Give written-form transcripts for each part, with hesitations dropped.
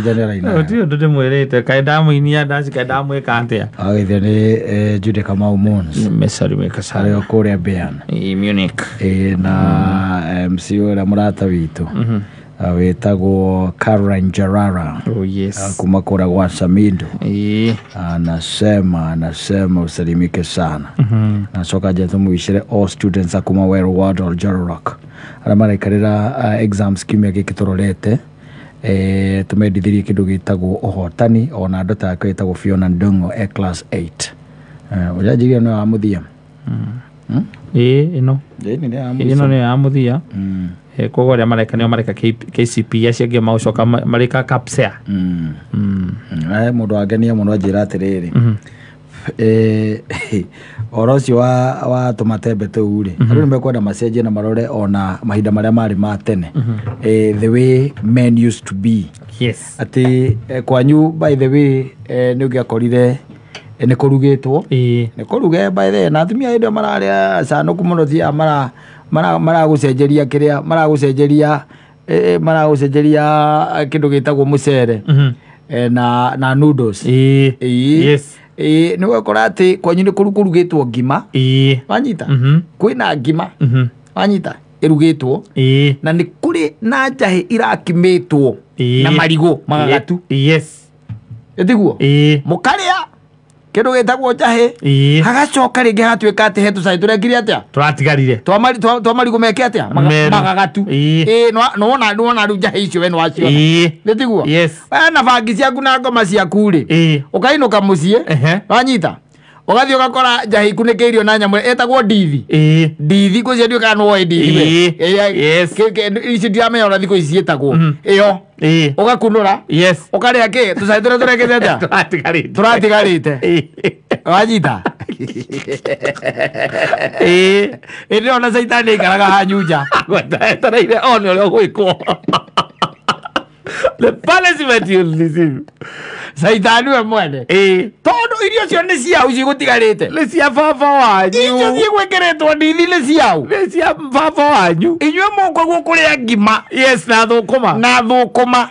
Nginya nĩ araina. Gũtirĩ ũndũ ndĩmwĩrĩte kaĩ ndamũinia ndaci kaĩ ndamwĩka atĩa. Agithia nĩ Jude Kamau Mons. Mesarimika sana. Arĩ o kũrĩa Bayern. Munich. Na MC ũrĩa mũrata witũ wĩtagwo Caroline Jarara. Oh yes. Kuma kũrĩa gwa Samido. Anasema usalimike sana. Nacoka nje tũmwicĩre all students akuma Weru Ward or Jororok arĩa maraikarĩra exams kiumia gĩkĩ tũrorete, tũmendithirie kĩndũ gĩtagwo ũhotani ona ndota yake ĩtagwo Fiona Ndung'u e class 8. Ũjanjirie nĩ wa mũthia. Ĩĩ ĩno. Ĩni nĩ ya mũico. Ĩno nĩ ya mũthia. Koguo arĩa mareka nĩo mareka KCPE, acio angĩ magũcoka mareka KAPSEA. Mũndũ wangenia mũno anjĩra atĩrĩrĩ, ũhoro ũcio wa tũmatembe tũu rĩ, andũ nĩ mekwenda macenjie na marore ona mahinda marĩa marĩ ma tene, the way men used to be. Yes. Atĩ kwanyu by the way, nĩ ũngĩakorire nĩ kũrugĩtwo, nĩ kũruge by the way, na atumia hĩndĩ ĩyo mararĩa canũku mũno, thiaga maragũcenjeria kĩrĩa maragũcenjeria, maragũcenjeria kĩndũ gĩtagwo mũcere na noodles. Ĩĩ. Yes. Ĩĩ, nĩ ũgakora atĩ kwanyu nĩ kũrugĩtwo ngima. Wanyita? Kwĩna ngima. Wanyita? Ĩrugĩtwo. Na nĩ kũrĩ na njahĩ irakimĩtwo na marigũ magagatu. Yes. Ĩtiguo? Mũkarĩa kĩndũ gĩtagwo njahĩ. Hagacoka rĩngĩ hatuĩka atĩ he tũcai tũrekire atĩa? Tũratigarire. Twa marigũ meke atĩa? Magagatu. Ĩĩ, nĩwona rĩu njahĩ icio we nĩwaciona. Nĩtiguo? Yes. We na bangi ciaku na ngoma ciaku rĩ. Ũkainũka mũciĩ. Wanyita? Ũgathiĩ ũgakora njahĩ ikunĩkĩirio na nyamũ ĩtagwo ndithi. Ndithi ngwĩciria ndiũĩ kana nĩwoĩ ndithi we. Yes. Ici ndiramenya ona thikũ ici ciĩtagwo. Ĩyo. Ũgakunũra. Yes. Ũkarĩa kĩ? Tũcai tũrĩa tũrekete atĩa? Tũratigarĩte. Tũratigarĩte. Wanyita? Ĩndĩ ona caitani aikaraga hanyu nja. Etereire one ũrĩa ũgwĩkwo. The punishment you'll receive. Caitani we mwene. Tondũ irio icio nĩ ciau cigũtigarĩte. Nĩ cia baba wanyu. Icio cigwĩkĩrĩtwo ndithi nĩ ciau. Nĩ cia baba wanyu. Inyuĩ mũkwaguo kũrĩa ngima. Yes, na thũkũma. Na thũkũma.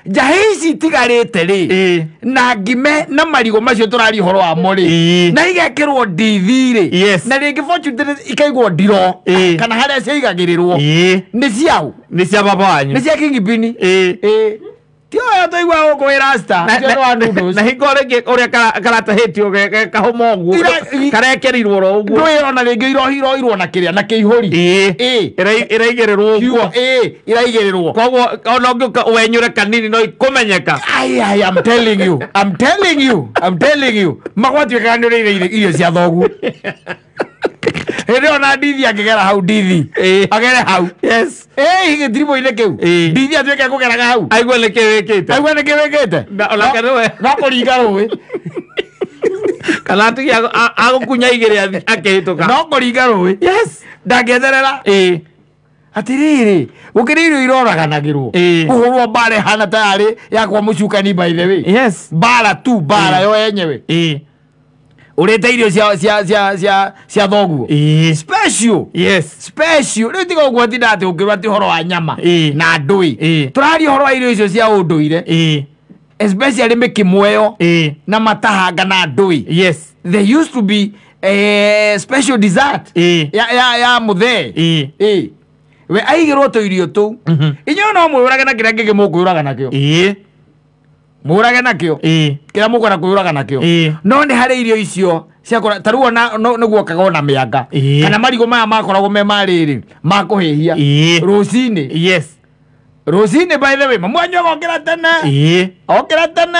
Njahĩ ici itigarĩte rĩ, na ngime na marigũ macio tũraria ũhoro wamo rĩ, na igekĩrwo ndithi rĩ, na rĩngĩ fortunately ikaigwo ndiro, kana harĩa ciaigagĩrĩrwo, nĩ ciau. Nĩ cia baba wanyu. Nĩ cia kingpin. Ti ũyũ tũiguaga gũkũ wĩ rasta, Na- ti ũndũ wa noodles. Na hingo rĩngĩ ũrĩa karatahĩtio kahũma ũguo, karekerirwo oro ũguo. Ndũĩ ona rĩngĩ iroirwo na kĩrĩa, na kĩihũri. Ĩraigĩrĩrwo ũguo. Ĩraigĩrĩrwo. Koguo ona ũngĩũka ũwenyũre kanini no ikũmenyeka. Ai, ai, I'm telling you, I'm telling you, I'm telling you. Magwatuĩkaga nĩ ũrĩire irio cia thoguo. Hĩndĩ ĩyo na ndithi angĩgera hau ndithi. Agere hau. Yes. Gĩtiribũ-inĩ kĩu. Ndithi atuĩke ekũgeraga hau. Aigue nĩkĩ wĩkĩte. Aigue nĩkĩ wĩkĩte. Na onake nĩwe. No kũringa rũĩ. Kana atige agũkunya igĩrĩ akĩhĩtũka. No kũringa rũĩ. Yes. Ndangĩetherera. Atĩrĩrĩ, gũkĩrĩ irio iroraganagĩrwo. Kũhũrwo mbara ĩhana ta yarĩ ya kwa mũcukani by the way. Yes. Mbara tu, mbara yo yenyewe. Ũrĩte irio cia thoguo. Special. Yes. Special. Rĩu tiga ũguo tinda atĩ ũngĩrwo atĩ ũhoro wa nyama na ndũĩ. Tũraria ũhoro wa irio icio cia ũndũire. Especially mĩkimo ĩyo na matahanga na ndũĩ. Yes. There used to be a special dessert ya mũthee. We aigĩrwo tũirio tũu. Inyuĩ no mwĩyũrage na kĩrĩa kĩngĩ mũkwĩyũraga nakĩo. Mũrage nakĩo. Kĩrĩa mũkwenda kwĩyũraga nakĩo. No nĩ harĩ irio icio ciakora ta rĩu ona nĩguokaga ona mĩanga. Kana marigũ maya makoragwo me ma rĩrĩ, ma kũhĩhia. Rũcinĩ. Yes. Rũcinĩ by the way, mamu wanyu agokĩra tene. Okĩra tene.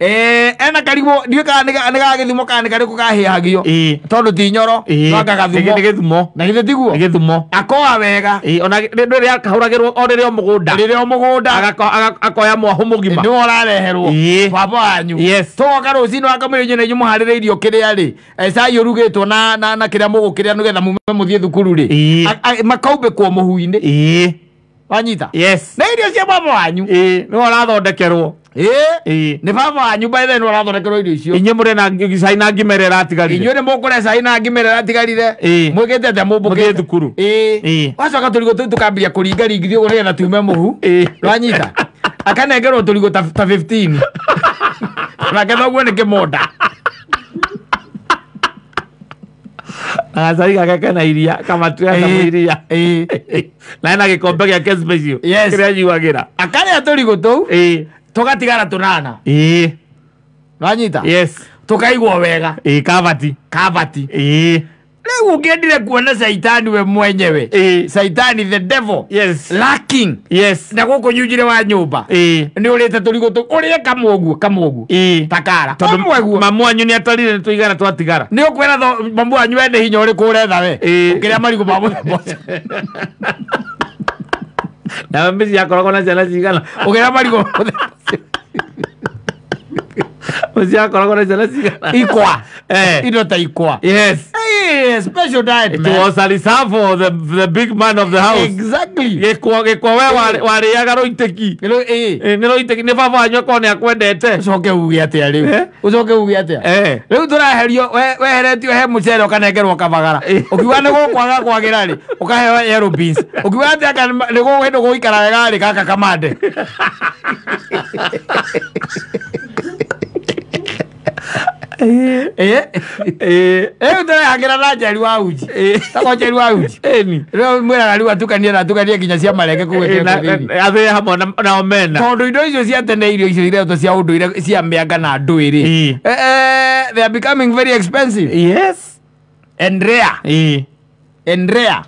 Ena karigũ, ndiũĩ kana nĩ ga gĩthimo kana nĩ karĩkũ kahĩhagio. Tondũ ti nyoro, no anga gathumo. Nĩ gĩthumo. Na githĩ tiguo? Nĩ gĩthumo. Akoa wega. Ona rĩrĩa akahũragĩrwo o rĩrĩa o mũgũnda. Rĩrĩa o mũgũnda. Akoya mwahũ mũgima. Nĩwe ũrareherwo. Baba wanyu. Yes. Tũgoka rũcinĩ wakamwĩra inyuĩ nĩ inyuĩ mũharĩrĩirio kĩrĩa rĩ. Cai ũrugĩtwo na kĩrĩa mũgũkĩrĩa nĩgetha mume mũthiĩ thukuru rĩ. Makaumbĩkwo mũhu-inĩ. Wanyita? Yes. Na irio cia baba wanyu. Nĩwe ũrathondekerwo. Nĩ baba wanyu by then ũrathondekerwo irio icio. Inyuĩ mũrĩ na cai na ngima ĩrĩa ĩratigarire. Inyuĩ nĩ mũkũrĩa cai na ngima ĩrĩa ĩratigarire. Mwĩkĩte atĩa mũmbũkĩte Mũthiĩ thukuru. Wacoka tũrigũ tũu tũkambia kũringaringithio ũguo nĩgetha tume mũhu. Nĩwanyita? Akanengerwo tũrigũ ta 15. Nake thoguo nĩ kĩmonda. Na gacai gake kena iria kamatuya kamwe iria. Na ena gĩkombe gĩake special. Yes. Kĩrĩa anyuagĩra. Akarĩa tũrigũ tũu tũgatigara tũnana. Nĩwanyita? Yes. Tũkaigwo wega. Kabati. Kabati. Rĩu ũngĩendire kuona Saitani we mwenyewe. Saitani the devil. Yes. Lacking. Yes. Na gũkũ nyunjire wa nyũmba. Nĩ ũrĩte tũrigũ tũu. Ũrĩe kamwe ũguo kamwe ũguo. Takara. Tondũ Kamwe ũguo. mamu wanyu nĩ atarire nĩ tũigana twatigara. Nĩ ũkwĩra mamu wanyu we nĩ hinya ũrĩkũ ũretha we. Ũkĩrĩa marigũ ma mũthemba ũcio. Na mbici yakoragwo na ciana cigana. Ũkĩrĩa marigũ ma mũthemba ũcio. Mbici yakoragwo na ciana cigana. Ikwa. Indo ta ikwa. Yes. Hey, special diet, It man. was a reserve for the big man of the house. Exactly. Gĩkwa we warĩaga rũitĩki. Nĩ rũitĩki nĩ baba wanyu akorwo nĩ akwendete. Ũcoke uge atĩa rĩu? Ũcoke uge atĩa? Rĩu tũraherio weheretio he mũcere ũkanengerwo kabagara. Ũkiuga nĩ gũkwaga kwagĩra rĩ, ũkaheo yellow beans. Ũkiuga atĩ anga nĩ gũgũikara wega rĩ, gaka kamande. Rĩu tũrehagĩra na njeri wa uji. Tako njeri wa uji. Rĩu mwĩraga rĩu atukanie na atukanie nginya cia marenge kũu ekĩre kũu thĩinĩ. Athĩe hamwe na omena. Tondũ indo icio cia tene irio icio iretwo cia ũndũire cia mĩanga na ndwĩrĩ. They are becoming very expensive. Yes. And rare. And rare.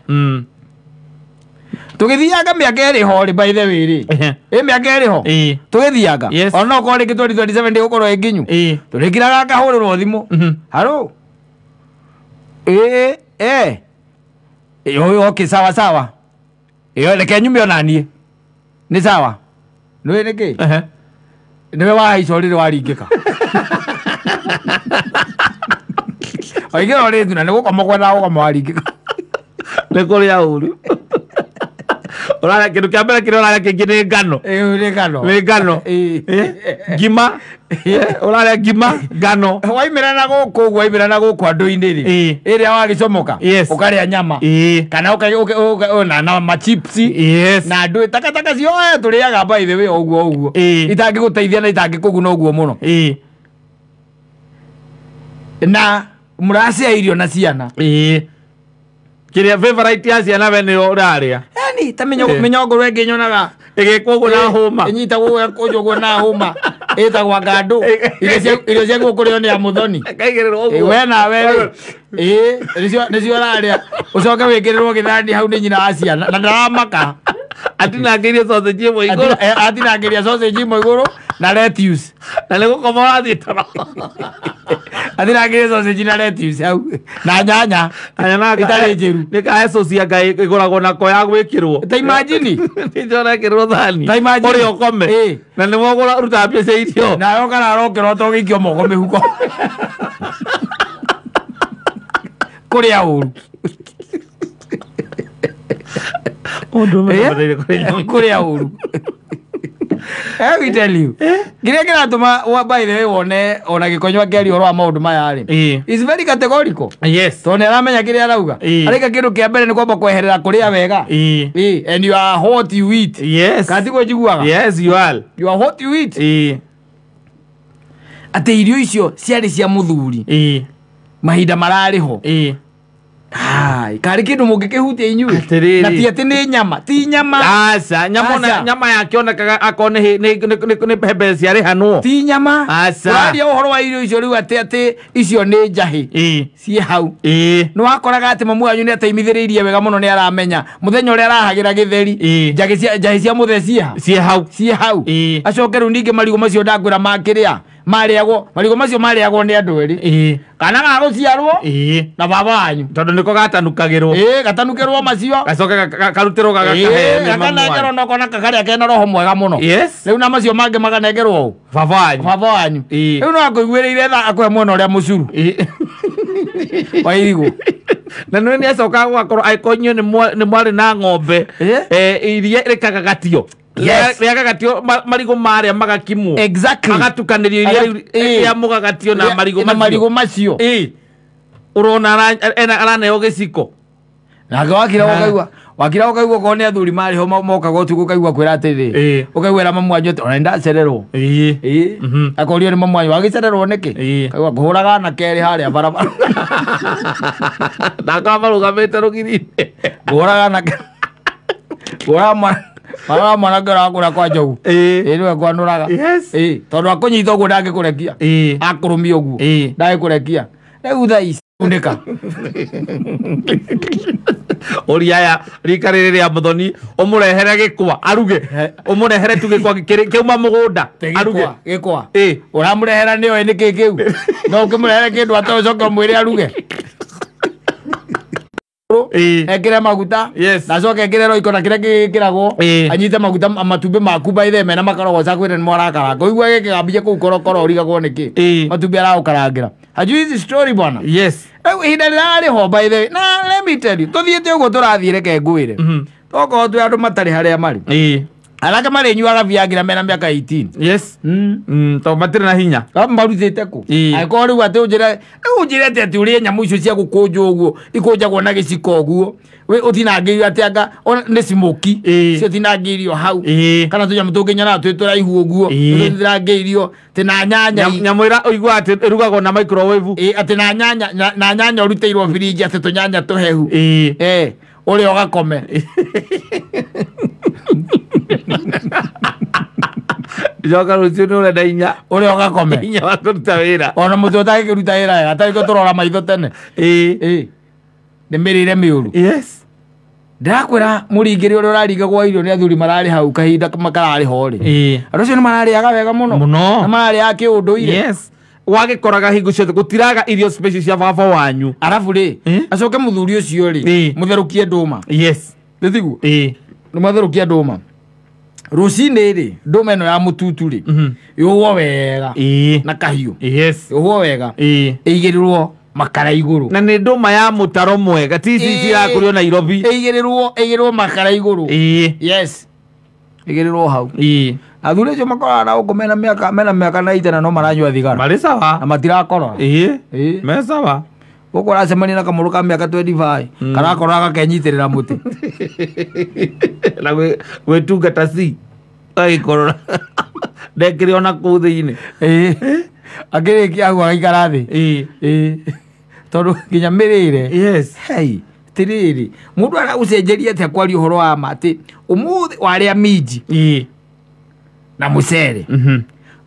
Tũgĩthianga mĩaka ĩrĩ ho rĩ, by the way rĩ. Ĩ mĩaka ĩrĩ ho. Tũgĩthianga. Ona no korwo rĩngĩ 2027 ndĩgũkorwo ĩ nginyu. Tũrĩkiraga ngahũrĩrwo thimũ. Haro. Okay, sawa sawa. Reke nyume ona niĩ. Nĩ sawa. Nĩũĩ nĩkĩ? Nĩwe wahaica ũrĩrĩ waringĩka. Waingĩra ũrĩrĩ na nĩgũkoma kwendaga gũkoma waringĩka. Nĩ kũrĩa ũru. Ũrarĩa kĩndũ kĩa mbere kĩrĩa ũrarĩa kĩngĩ nĩ ngano. Nĩ ngano. Nĩ ngano. Ngima. Ũrarĩa ngima, ngano. Waimĩra na gũkũ ũguo, waimĩra na gũkũ andũ-inĩ rĩ. Ĩrĩa wagĩcomoka. Ũkarĩa nyama. Kana na machipsi. Yes. Na andũ takataka ciothe tũrĩaga by the way ũguo ũguo. Itangĩgũteithia na itangĩkũguna ũguo mũno. Na mũracĩa irio na ciana. Kĩrĩa favorite ya ciana we nĩyo ũrarĩa. Yani ta mĩnyongoro ĩngĩ nyonaga ĩgĩkwo ũguo na hũma. Ĩnyitagwo ũguo na hũma. Ĩtagwo ngandũ. Irio cia gũkũrĩo nĩ ya mũthoni. Ĩkaigĩrĩrwo ũguo. We nawe rĩ. Nĩcio ũrarĩa. Ũcoke wĩkĩrĩrwo gĩthani hau nĩ nyina wa ciana. Na ndaramaka. Atinangĩirie sausage ĩmwe igũrũ. Atinangĩria sausage ĩmwe igũrũ na lettuce. Na nĩ gũkoma ũrathiĩ toro. Atinangĩirie sausage na lettuce hau. Na nyanya. Ĩtarĩ njĩru. Nĩ kahe sauce anga ĩgũragwo nako ya gwĩkĩrwo. Ta imagine. Nĩnjũ ũrekĩrwo thani. Ta imagine. Ũrĩa ũkome. Na nĩwe ũrutaga mbia cia irio. Nawe ũkarara ũkĩrota ũgĩikio moko mĩhuko. Kũrĩa ũru. Kũrĩa ũru. Let me tell you. Kĩrĩa kĩratũma by the way wone ona gĩkonyo akĩaria ũhoro wa maũndũ maya rĩ. It's very categorical. Yes. Tondũ nĩaramenya kĩrĩa arauga. Areka kĩndũ kĩa mbere nĩ kwamba kweherera kũrĩa wega. And you are what you eat. Yes. Kana tiguo njiguaga? Yes, you are. You are what you eat. Atĩ irio icio ciarĩ cia mũthuri. Mahinda mararĩ ho. Hai, karĩ kĩndũ mũngĩkĩhutia inyuĩ. Na ti atĩ nĩ nyama, ti nyama. Aca, nyama yakĩonekaga akorwo nĩ hembe ciarĩhanwo. Ti nyama. Aca. Ũraria ũhoro wa irio icio rĩu atĩ icio nĩ njahĩ. Ciĩ hau. Nĩ wakoraga atĩ mamu wanyu nĩ ateimithĩrĩirie wega mũno nĩ aramenya. Mũthenya ũrĩa arahagĩra gĩtheri. Njahĩ cia mũthee ciĩ ha? Ciĩ hau. Ciĩ hau. Acoke rĩu ningĩ marigũ macio ndakwĩra makĩrĩa. Marĩagwo, marigũ macio marĩagwo nĩ andũ erĩ. Kana ga gũciarwo na baba wanyu. Tondũ nĩko gatanukagĩrwo. Gatanukĩrwo macio. Gacoke karutĩrwo gakaheo nĩ mamu wanyu. Gakanengerwo na ũkona kakarĩa kena roho mwega mũno. Yes. Rĩu na macio mangĩ makanengerwo ũ? Baba wanyu. Baba wanyu. Rĩu no akũiguĩrĩire tha akũhe mwena ũrĩa mũcuru. Wa irigũ. Na nĩ nĩacokaga gũgakorwo angĩkorwo inyuĩ nĩ mwarĩ na ng'ombe iria rĩkagagatio. Rĩa gagatio marigũ marĩa magakimwo. Exactly. Magatukanĩrio iria rĩa mũgagatio na marigũ macio. Marigũ macio. Ũrona araneo gĩciko. Nake wakira ũkaigua. Wakira ũkaigua okorwo nĩ athuri marĩ ho mokaga ũtukũ ũkaigua kwĩra atĩrĩrĩ. Ũkaigua mamu wanyu atĩ ona nĩndacererwo. Akorio nĩ mamu wanyu wagĩcererwo nĩkĩ? Kaigua ngũhũraga anake erĩ harĩa barabara. Ndakwa marũgamĩte rũgiri-inĩ. Ngũhũraga anake. Ngũhũraga mwana mwanake ũrĩa kwa njogu. Nĩwe ngwanũraga. Tondũ akũnyita ũguo ndangĩkũrekia. Akũrũmia ũguo. Ndangĩkũrekia. Rĩu thaa ici kunĩka. Ũria aya rika rĩrĩ rĩa Muthoni ũmũrehere gĩkwa aruge. Ũmũrehere tu gĩkwa kĩauma mũgũnda aruge. Gĩkwa. Ũramũrehera nĩoĩ nĩkĩ kĩu. No ũkĩmũrehere kĩndũ atoĩ ũcoke ũmwĩre aruge. Ekĩre maguta. Na acoke ekĩre roiko na kĩrĩa gĩkĩragwo. Anyite maguta matumbĩ maku by the mena makorogoca kwĩra nĩ marakaranga. Ũigua gĩkĩgambia kũu korokoro ũrigagwo nĩkĩ. Matumbĩ aragũkarangĩra. Hajui hizi story bwana. Yes. Rĩu ihinda rĩrarĩ ho by the way. Na let me tell you, tũthiĩte ũguo tũrathiĩ reke ngwĩre. Tokorwo twĩ andũ matarĩ harĩa marĩ. Anake marĩnyuaga Viagra mena mĩaka 18. Yes. Tondũ matirĩ na hinya. Marutĩte kũ? Angĩkorwo rĩu atĩ ũnjĩre, rĩu ũnjĩre atĩ atĩ ũrĩe nyamũ icio cia gũkũnjwo ũguo, ikũnjagwo na gĩciko ũguo. We ũtinangĩirio atĩ anga nĩ smoky. Cio ũtinangĩirio hau. Kana tũnyamũ tũngĩ nyonaga twĩ tũraihu ũguo. Tũtinangĩirio atĩ na nyanya. Nyamũ ĩrĩa ũiguaga atĩ ĩrugagwo na microwave. Atĩ na nyanya, na nyanya ũrutĩirwo birinji atĩ tũnyanya tũhehu. Ũrĩa ũgakome. Joka rũciũ nĩ ũrenda inya. Ũrĩa ũgakome. Inya wa kũruta wĩra. Ona mũtwe ũtangĩkĩruta wĩra wega, atarĩ kĩo tũrora maitho tene. Nĩ mĩrĩre mĩũru. Yes. Ndĩrakwĩra mũringĩrĩ ũrĩa ũraringagwo irio nĩ athuri mararĩ hau kahinda kararĩ ho rĩ. Andũ acio nĩ mararĩaga wega mũno. Mũno. Na mararĩaga kĩũndũire. Yes. Wagĩkoraga hingo ciothe gũtiraga irio special cia baba wanyu. Arabu rĩ, acoke mũthuri ũcio rĩ, mũtherũkie ndũma. Yes. Nĩ tiguo? Nĩ mũtherũkie ndũma. Rũcinĩ rĩ, ndũma ĩno ya mũtutu rĩ, yũhwo wega na kahiũ. Yes. Yũhwo wega. Ĩigĩrĩrwo makara igũrũ. Na nĩ ndũma ya mũtaro mwega, ti ici cirakũrio Nairobi. Ĩigĩrĩrwo makara igũrũ. Yes. Ĩigĩrĩrwo hau. Athuri acio makoraga na gũkũ mena mĩaka na itana no maranyua thigara. Marĩ sawa. Na matirakorora. Me sawa. Gũkũ ũracemania na kamũrũ ka mĩaka 25 karakorora gakenyitĩrĩra mũtĩ. Na gwĩtungata ci agĩkorora. Ndekĩrĩ ona kũu thĩinĩ. Akĩrĩkia hau agaikara thĩ. Tondũ nginya mĩrĩre. Yes. Hei, atĩrĩrĩ, mũndũ aragũcenjeria atĩa kwaria ũhoro wa ma atĩ ũmũthĩ warĩa minji na mũcere.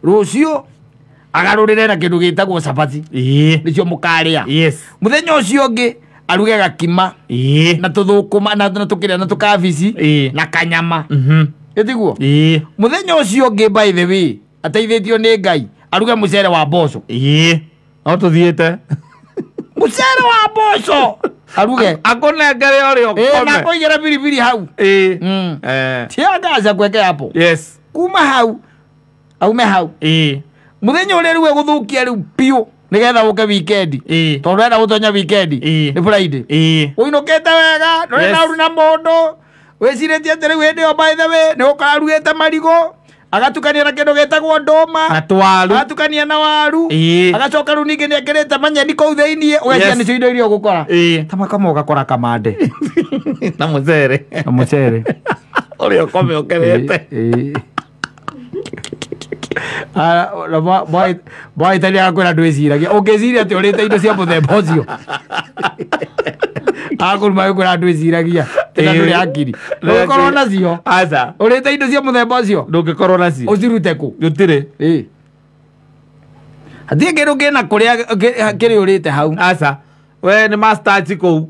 Rũciũ agarũrĩre na kĩndũ gĩtagwo cabaci. Nĩcio mũkarĩa. Yes. Mũthenya ũcio ũngĩ aruge gakima. Na tũthũkũma na tũkĩrĩa na tũkabici na kanyama. Ĩtiguo? Mũthenya ũcio ũngĩ by the way ateithĩtio nĩ Ngai aruge mũcere wa mboco. No tũthiĩte. Mũcere wa mboco aruge. Akũnengere ũrĩa ũkome. Na akũigĩra biribiri hau. Tia ngaca kweke hapo. Yes. Kuma hau aume hau. Mũthenya ũrĩa rĩu egũthũkia rĩu biũ nĩgetha ũke weekend. Tondũ enda gũtonya weekend. Nĩ Friday. Ũinũkĩte wega, ndũrĩ na ũru na mũndũ. Wĩcirĩtie atĩ rĩu hĩndĩ ĩyo by the way nĩ gũkorwo arugĩte marigũ. Agatukania na kĩndũ gĩtagwo ndũma. Na twaru. Agatukania na waru. Agacoka rĩu ningĩ nĩ ekĩrĩte manyeni kũu thĩiniĩ. Ũgeciria nĩcio indo iria ũgũkora. Ta makama ũgakora kamande. Na mũcere. Na mũcere. Ũrĩa ũkome ũkerete. Mwaitania akwĩra ndwĩciragia. Ũngĩciria atĩ ũrĩte indo cia mũthemba ũcio. Akũruma gĩkwĩra ndwĩciragia. Tena ndũrĩ hakiri. Ndũngĩkorwo nacio. Aca. Ũrĩte indo cia mũthemba ũcio. Ndũngĩkorwo nacio. Ũcirute kũ? Gũtirĩ. Hatirĩ kĩndũ kĩna kũrĩa kĩrĩ ũrĩte hau. Aca. We nĩ ma starch kũu.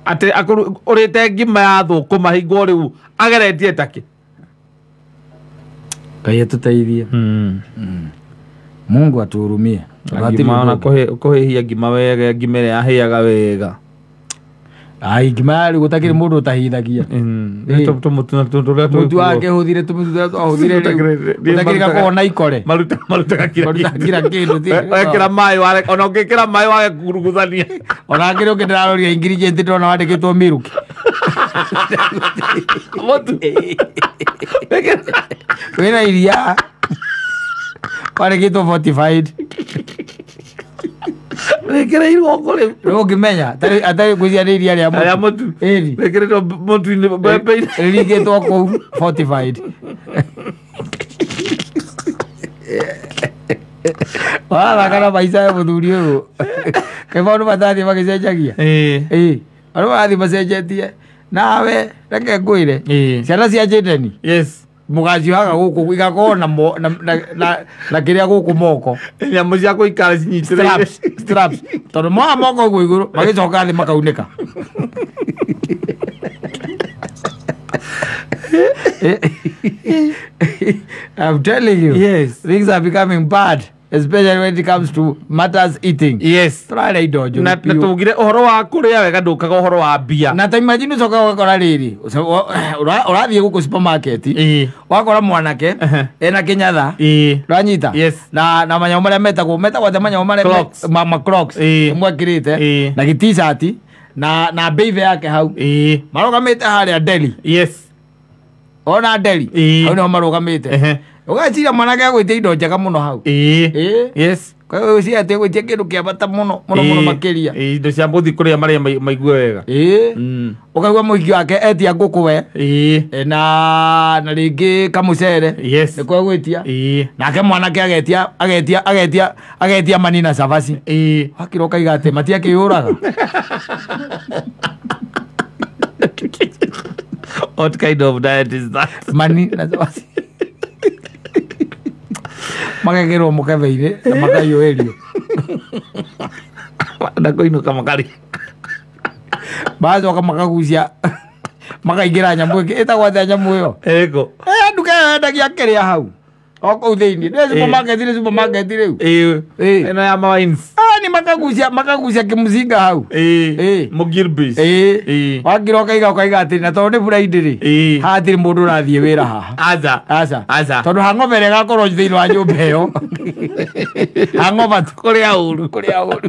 Atĩ ũrĩte ngima ya thũkũma hingo rĩu ageretie takĩ. Ngai atũteithie. Mungu atuhurumie. Ngima ona kũhĩhia ngima wega, ngima ĩrĩa yahĩaga wega. Ai ngima rĩu gũtakĩrĩ mũndũ ũtahithagia. Mũtu wake hũthire tũmĩtu tũrĩa twahũthire rĩu. Gũtakĩrĩ gakoragwo na ikore. Marutaga kira kĩndũ. Wekĩra maĩ ware ona ũngĩkĩra maĩ wage kuruguthania. Ona ngĩrĩ ũngĩ ndĩraroria ingredient ndĩrona wandĩkĩtwo milk. Mũtu. Wĩna iria. Wandĩkĩtwo fortified. Wĩkĩrĩirwo kũ rĩu? Rĩu ũngĩmenya atarĩ ngwĩciria nĩ iria rĩa Rĩa mũtu. Ĩni. Wĩkĩrĩtwo mũtu-inĩ mbembe-inĩ. Rĩringĩtwo kũu fortified. Warathaka na maica ya mũthuri ũyũ. Kaĩ maũndũ matathiĩ magĩcenjagia? Ĩĩ. Maũndũ marathiĩ macenjetie. Nawe reke ngwĩre. Ciana cia Jendeni. Yes. Mũgaciohaga gũkũ igakorwo na kĩrĩa gũkũ moko. Nyamũ cia gũikara cinyitĩrĩire. Straps. Tondũ moha moko ũguo igũrũ magĩcoka thĩ makaunĩka. I'm telling you. Yes. Things are becoming bad, especially when it comes to matters eating. Yes. Tũrarĩa indo njũru Na biũ. tugire ũhoro wa kũrĩa wega ndũkaga ũhoro wa mbia. Na ta imagine ũcoka ũgakora rĩrĩ, ũrathiĩ gũkũ supermarket, wakora mwanake ena kĩnyatha, ũranyita? Yes. Na manyamũ marĩa metagwo atĩa manyamũ marĩa Crocs. ma Crocs. Mwekĩrĩte na gĩ-t-shirt na mbeibe yake hau. Marũgamĩte harĩa deli. Yes. Ona deli. Hau nĩho marũgamĩte. Ũgeciria mwanake agwĩtia indo njega mũno hau. Yes. Kwa hiyo ũciria atĩ agwĩtia kĩndũ kĩa bata mũno mũno mũno makĩria. Indo cia mũthiĩ kũrĩa marĩa maigue wega. Ũkaigua mũhiki wake etia ngũkũ we. Na rĩngĩ kamũcere. Yes. Nĩkuo agwĩtia. Nake mwanake agetia agetia agetia agetia mani na cabaci. Wakĩra ũkaiga atĩ matiakĩyũraga. What kind of diet is that? Mani na cabaci. Magekĩrwo mũkebe-inĩ na makaiyũrĩrio. Na kũinũka makarĩa. Magacoka makagucia makaingĩra nyamũ ĩngĩ ĩtagwo atĩa nyamũ ĩyo? Ĩrĩkũ? Nduka ĩyo yendagia kĩrĩa hau. O kũu thĩinĩ. Nĩ supermarket nĩ supermarket rĩu. Ĩno ya mawines. Ni makagucia kĩmũcinga hau. Mũgilbis. Wakĩra ũkaiga atĩ na tondũ nĩ Friday rĩ, haha hatirĩ mũndũ ũrathiĩ wĩra haha. Aca. Aca. Aca. Tondũ hangover ĩgakorwo thĩinĩ wa nyũmba ĩyo. Hangover tu. Kũrĩa ũru. Kũrĩa ũru.